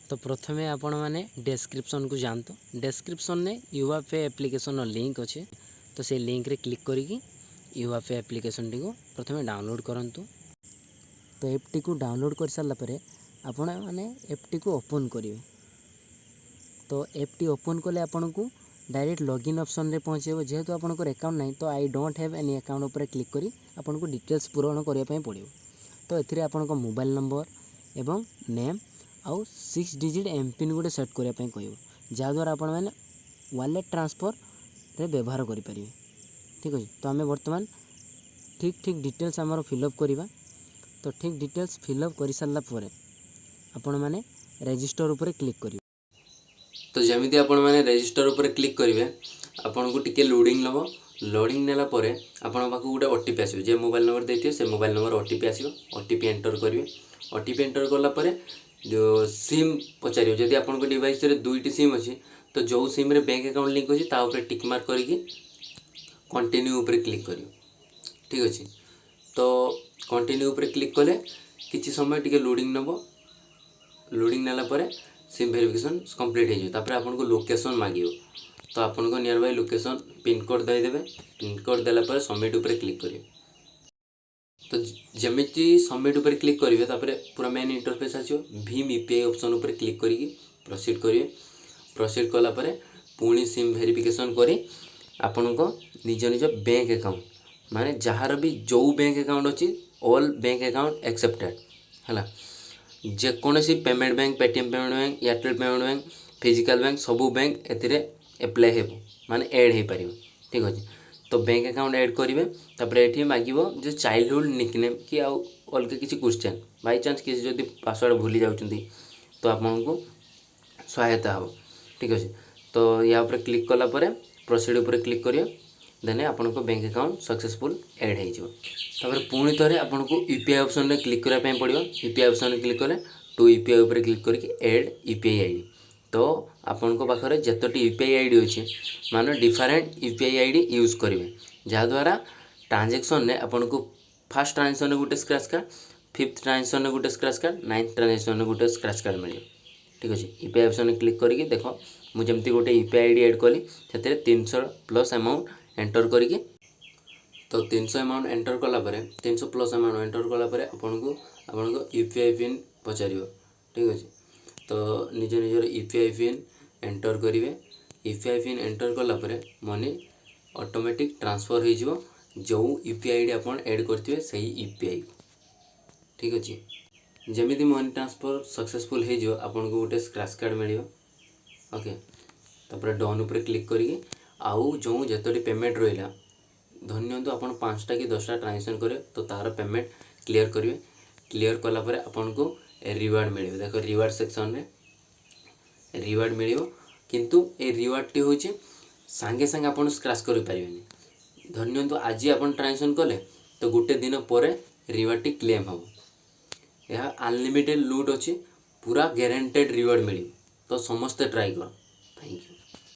ତ ପ୍ରଥମେ ଆପଣମାନେ ଡେସ୍କ୍ରିପସନ୍କୁ ଯାଆନ୍ତୁ। ଡେସ୍କ୍ରିପସନ୍ରେ ୟୁବା ପେ ଆପ୍ଲିକେସନ୍ର ଲିଙ୍କ୍ ଅଛି। ତ ସେଇ ଲିଙ୍କ୍ରେ କ୍ଲିକ୍ କରିକି ୟୁବା ପେ ଆପ୍ଲିକେସନ୍ଟିକୁ ପ୍ରଥମେ ଡାଉନଲୋଡ଼୍ କରନ୍ତୁ। ତ ଆପ୍ଟିକୁ ଡାଉନଲୋଡ଼୍ କରିସାରିଲା ପରେ ଆପଣମାନେ ଆପ୍ଟିକୁ ଓପନ୍ କରିବେ। ତ ଆପ୍ଟି ଓପନ୍ କଲେ ଆପଣଙ୍କୁ ଡାଇରେକ୍ଟ ଲଗ୍ଇନ୍ ଅପସନ୍ରେ ପହଞ୍ଚାଇବ। ଯେହେତୁ ଆପଣଙ୍କର ଆକାଉଣ୍ଟ ନାହିଁ, ତ "I don't have any account" ଉପରେ କ୍ଲିକ୍ କରି ଆପଣଙ୍କୁ ଡିଟେଲ୍ସ ପୂରଣ କରିବା ପାଇଁ ପଡ଼ିବ। ତ ଏଥିରେ ଆପଣଙ୍କ ମୋବାଇଲ୍ ନମ୍ବର ଏବଂ ନେମ୍ ଆଉ 6 ଡିଜିଟ୍ ଏମ୍ ପିନ୍ ଗୋଟେ ସେଟ୍ କରିବା ପାଇଁ କହିବ, ଯାହାଦ୍ୱାରା ଆପଣମାନେ ୱାଲେଟ୍ ଟ୍ରାନ୍ସଫର୍ରେ ବ୍ୟବହାର କରିପାରିବେ। ଠିକ୍ ଅଛି। ତ ଆମେ ବର୍ତ୍ତମାନ ଠିକ୍ ଠିକ୍ ଡିଟେଲ୍ସ ଆମର ଫିଲ୍ଅପ୍ କରିବା। ତ ଠିକ୍ ଡିଟେଲ୍ସ ଫିଲ୍ଅପ୍ କରିସାରିଲା ପରେ ଆପଣମାନେ ରେଜିଷ୍ଟର ଉପରେ କ୍ଲିକ୍ କରିବେ। ତ ଯେମିତି ଆପଣମାନେ ରେଜିଷ୍ଟର ଉପରେ କ୍ଲିକ୍ କରିବେ, ଆପଣଙ୍କୁ ଟିକେ ଲୋଡ଼ିଂ ନେବ। ଲୋଡ଼ିଂ ନେଲା ପରେ ଆପଣଙ୍କ ପାଖକୁ ଗୋଟେ ଓଟିପି ଆସିବ। ଯେ ମୋବାଇଲ୍ ନମ୍ବର ଦେଇଥିବେ, ସେ ମୋବାଇଲ୍ ନମ୍ବର ଓଟିପି ଆସିବ। ଓଟିପି ଏଣ୍ଟର କରିବେ। ଓଟିପି ଏଣ୍ଟର କଲା ପରେ ଯେଉଁ ସିମ୍ ପଚାରିବ, ଯଦି ଆପଣଙ୍କ ଡିଭାଇସ୍ରେ ଦୁଇଟି ସିମ୍ ଅଛି, ତ ଯେଉଁ ସିମ୍ରେ ବ୍ୟାଙ୍କ ଆକାଉଣ୍ଟ ଲିଙ୍କ୍ ଅଛି, ତା ଉପରେ ଟିକ୍ ମାର୍କ କରିକି କଣ୍ଟିନ୍ୟୁ ଉପରେ କ୍ଲିକ୍ କରିବେ। ଠିକ୍ ଅଛି। ତ କଣ୍ଟିନ୍ୟୁ ଉପରେ କ୍ଲିକ୍ କଲେ କିଛି ସମୟ ଟିକେ ଲୋଡ଼ିଂ ନେବ। ଲୋଡ଼ିଂ ନେଲା ପରେ ସିମ୍ ଭେରିଫିକେସନ୍ କମ୍ପ୍ଲିଟ୍ ହେଇଯିବ। ତାପରେ ଆପଣଙ୍କୁ ଲୋକେସନ୍ ମାଗିବ। ତ ଆପଣଙ୍କ ନିୟର ବାଇ ଲୋକେସନ୍ ପିନ୍କୋଡ଼୍ ଦେଇଦେବେ। ପିନ୍କୋଡ଼୍ ଦେଲା ପରେ ସବମିଟ୍ ଉପରେ କ୍ଲିକ୍ କରିବେ। ତ ଯେମିତି ସବମିଟ୍ ଉପରେ କ୍ଲିକ୍ କରିବେ, ତାପରେ ପୁରା ମେନ୍ ଇଣ୍ଟରଫେସ୍ ଆସିବ। ଭୀମ୍ ୟୁପିଆଇ ଅପସନ୍ ଉପରେ କ୍ଲିକ୍ କରିକି ପ୍ରୋସିଡ଼୍ କରିବେ। ପ୍ରୋସିଡ଼୍ କଲା ପରେ ପୁଣି ସିମ୍ ଭେରିଫିକେସନ୍ କରି ଆପଣଙ୍କ ନିଜ ନିଜ ବ୍ୟାଙ୍କ ଆକାଉଣ୍ଟ, ମାନେ ଯାହାର ବି ଯେଉଁ ବ୍ୟାଙ୍କ ଆକାଉଣ୍ଟ ଅଛି, ଅଲ୍ ବ୍ୟାଙ୍କ ଆକାଉଣ୍ଟ ଆକ୍ସେପ୍ଟେଡ଼ ହେଲା। ଯେକୌଣସି payment bank, Paytm payment bank, Airtel payment bank, physical bank, ସବୁ ବ୍ୟାଙ୍କ ଏଥିରେ ଆପ୍ଲାଏ ହେବ, ମାନେ ଏଡ଼୍ ହେଇପାରିବ। ଠିକ୍ ଅଛି। ତ ବ୍ୟାଙ୍କ ଆକାଉଣ୍ଟ ଏଡ଼୍ କରିବେ। ତାପରେ ଏଠି ମାଗିବ ଯେ ଚାଇଲ୍ଡହୁଡ଼୍ ନିକନେମ୍ କି ଆଉ ଅଲଗା କିଛି କ୍ୱେଶ୍ଚନ୍। ବାଇଚାନ୍ସ କିଛି ଯଦି ପାସୱାର୍ଡ଼ ଭୁଲି ଯାଉଛନ୍ତି, ତ ଆପଣଙ୍କୁ ସହାୟତା ହେବ। ଠିକ୍ ଅଛି। ତ ୟା ଉପରେ କ୍ଲିକ୍ କଲା ପରେ ପ୍ରୋସିଡ଼୍ ଉପରେ କ୍ଲିକ୍ କରିବେ। ଦେନ୍ ଆପଣଙ୍କ ବ୍ୟାଙ୍କ ଆକାଉଣ୍ଟ ସକ୍ସେସଫୁଲ୍ ଏଡ଼୍ ହେଇଯିବ। ତାପରେ ପୁଣି ଥରେ ଆପଣଙ୍କୁ ୟୁପିଆଇ ଅପସନ୍ରେ କ୍ଲିକ୍ କରିବା ପାଇଁ ପଡ଼ିବ। ୟୁପିଆଇ ଅପସନ୍ରେ କ୍ଲିକ୍ କଲେ ଟୁ ୟୁପିଆଇ ଉପରେ କ୍ଲିକ୍ କରିକି ଏଡ଼୍ ୟୁପିଆଇ ଆଇଡ଼ି। ତ ଆପଣଙ୍କ ପାଖରେ ଯେତୋଟି ୟୁପିଆଇ ଆଇଡ଼ି ଅଛି, ମାନେ different UPI ID use କରିବେ, ଯାହାଦ୍ୱାରା ଟ୍ରାଞ୍ଜାକ୍ସନ୍ରେ ଆପଣଙ୍କୁ ଫାର୍ଷ୍ଟ ଟ୍ରାଞ୍ଜାକ୍ସନ୍ରେ ଗୋଟେ ସ୍କ୍ରାଚ୍ କାର୍ଡ଼, ଫିଫ୍ଥ ଟ୍ରାଞ୍ଜାକ୍ସନ୍ରେ ଗୋଟେ ସ୍କ୍ରାଚ୍ କାର୍ଡ଼, ନାଇନ୍ଥ ଟ୍ରାଞ୍ଜାକ୍ସନ୍ରେ ଗୋଟେ ସ୍କ୍ରାଚ୍ କାର୍ଡ଼ ମିଳିବ। ଠିକ୍ ଅଛି। ୟୁପିଆଇ ଅପସନ୍ରେ କ୍ଲିକ୍ କରିକି ଦେଖ, ମୁଁ ଯେମିତି ଗୋଟେ ୟୁପିଆଇ ଆଇଡ଼ି ଏଡ଼୍ କଲି, ସେଥିରେ 300 ପ୍ଲସ୍ ଆମାଉଣ୍ଟ ଏଣ୍ଟର କରିକି, ତ 300 ଆମାଉଣ୍ଟ ଏଣ୍ଟର କଲା ପରେ, 300 ପ୍ଲସ୍ ଆମାଉଣ୍ଟ ଏଣ୍ଟର କଲା ପରେ ଆପଣଙ୍କୁ ଆପଣଙ୍କ ୟୁପିଆଇ ପିନ୍ ପଚାରିବ। ଠିକ୍ ଅଛି। ତ ନିଜ ନିଜର ୟୁପିଆଇ ପିନ୍ ଏଣ୍ଟର କରିବେ। ୟୁପିଆଇ ପିନ୍ ଏଣ୍ଟର କଲା ପରେ ମନି ଅଟୋମେଟିକ୍ ଟ୍ରାନ୍ସଫର୍ ହେଇଯିବ, ଯେଉଁ ୟୁପିଆଇ ଆଇଡ଼ି ଆପଣ ଏଡ଼୍ କରିଥିବେ ସେଇ ୟୁପିଆଇ। ଠିକ୍ ଅଛି। ଯେମିତି ମନି ଟ୍ରାନ୍ସଫର୍ ସକ୍ସେସଫୁଲ୍ ହେଇଯିବ, ଆପଣଙ୍କୁ ଗୋଟେ ସ୍କ୍ରାଚ୍ କାର୍ଡ଼ ମିଳିବ। ଓକେ। ତାପରେ ଡନ୍ ଉପରେ କ୍ଲିକ୍ କରିକି ଆଉ ଯେଉଁ ଯେତୋଟି ପେମେଣ୍ଟ ରହିଲା, ଧରି ନିଅନ୍ତୁ ଆପଣ 5ଟା କି 10ଟା ଟ୍ରାଞ୍ଜାକ୍ସନ୍ କରିବେ, ତ ତା'ର ପେମେଣ୍ଟ କ୍ଲିୟର୍ କରିବେ। କ୍ଲିୟର୍ କଲା ପରେ ଆପଣଙ୍କୁ ରିୱାର୍ଡ଼ ମିଳିବ। ଦେଖ, ରିୱାର୍ଡ଼ ସେକ୍ସନରେ ରିୱାର୍ଡ଼ ମିଳିବ। କିନ୍ତୁ ଏ ରିୱାର୍ଡ଼ଟି ହେଉଛି ସାଙ୍ଗେ ସାଙ୍ଗେ ଆପଣ ସ୍କ୍ରାଚ୍ କରିପାରିବେନି। ଧରି ନିଅନ୍ତୁ ଆଜି ଆପଣ ଟ୍ରାଞ୍ଜାକ୍ସନ୍ କଲେ, ତ ଗୋଟେ ଦିନ ପରେ ରିୱାର୍ଡ଼ଟି କ୍ଲେମ୍ ହେବ। ଏହା ଅନଲିମିଟେଡ଼ ଲୁଟ୍ ଅଛି, ପୁରା ଗ୍ୟାରେଣ୍ଟେଡ଼ ରିୱାର୍ଡ଼ ମିଳିବ। ତ ସମସ୍ତେ ଟ୍ରାଏ କର। Thank you.